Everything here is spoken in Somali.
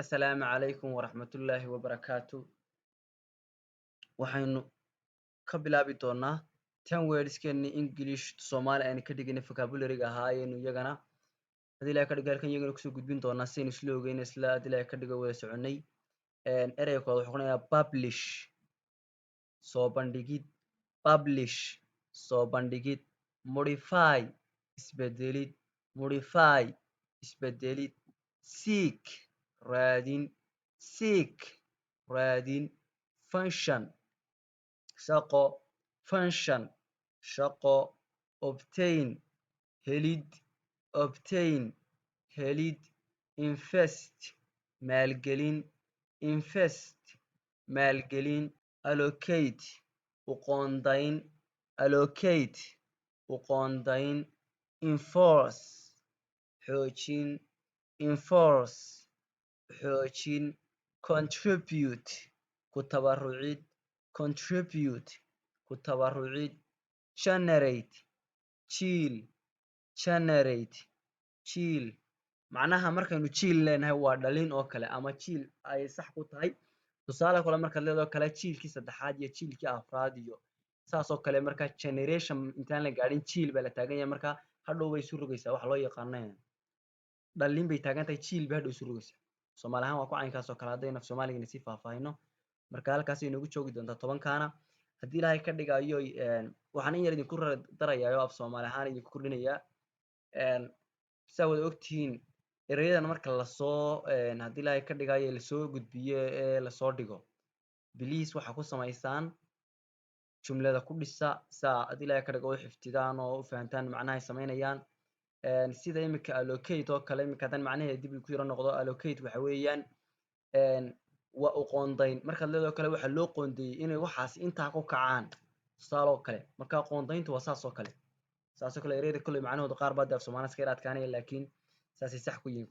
Asalaamu calaykum waraxmatullaahi wabarakaatu. Waxaynu ka bilaabi doonaa 10 words-keeni English Soomaali aynu ka dhiganay, vocabulary-ga ahaayenu. Iyagana hadii Ilahay ka dhigo, halkan iyagana kusoo gudbin doonaa sidaynu isla ogeyn, isla hadii Ilahay ka dhigo wada soconay. Ereyga koowaad wuxuu noqonayaa publish, soo bandhigid. Publish, soo bandhigid. Modify, isbedelid. Modify, isbedelid. Seek, raadin. Seek, raadin. Function, shaqo. Function, shaqo. Obtain, helid. Obtain, helid. Invest, maalgelin. Invest, maalgelin. Allocate, u qoondayn. Allocate, u qoondayn. Enforce, xoojin. Enforce, xoojin. Contribute, ku tabarucid. Contribute, ku tabarucid. Generate, jiil. Generate, jiil. Macnaha markaynu jiil leenahay, waa dhalin oo kale ama jiil ay sax ku tahay. Tusaale kale, markaad leedoo kale jiilkii saddexaad iyo jiilkii afraad iyo saas oo kale. Marka generation intaan la gaadhin, jiil baa la taagan yahay. Marka hadhow bay isu rogaysaa, waxa loo yaqaano dhalin bay taagan tahay, jiil bay hadhow isu rogaysaa. Soomaali ahaan waa ku caynkaas oo kale haddaynu af Soomaaligana sii faahfaahino. Marka halkaasay inoogu joogi doontaa 10-kaana haddii Ilaahay ka dhigayo. Waxaan in yar idinku darayaa oo af Soomaali ahaan idinku kordhinayaa. Saa wada ogtihiin, ereyadan marka lasoo, haddii Ilaahay ka dhigayo, lasoo gudbiyo ee lasoo dhigo, please waxaa ku samaysaan jumlada ku dhisa, saa haddii Ilaahay ka dhigo u xifdidaan oo u fahantaan macnaha ay samaynayaan. Sida imika allocate oo kale, imika haddaan macnaheeda dib ku yaro noqdo, allocate waxa weeyaan waa u qoondayn. Markaad leedoo kale waxaa loo qoondeeyey inay waxaas intaa ku kacaan, tusaale oo kale. Marka qoondayntu waa saas oo kale, saas oo kale. Ereyada kolley macnahooda qaar baa dee af Soomaali iska yar adkaanaya, laakiin saasay sax ku yihiin.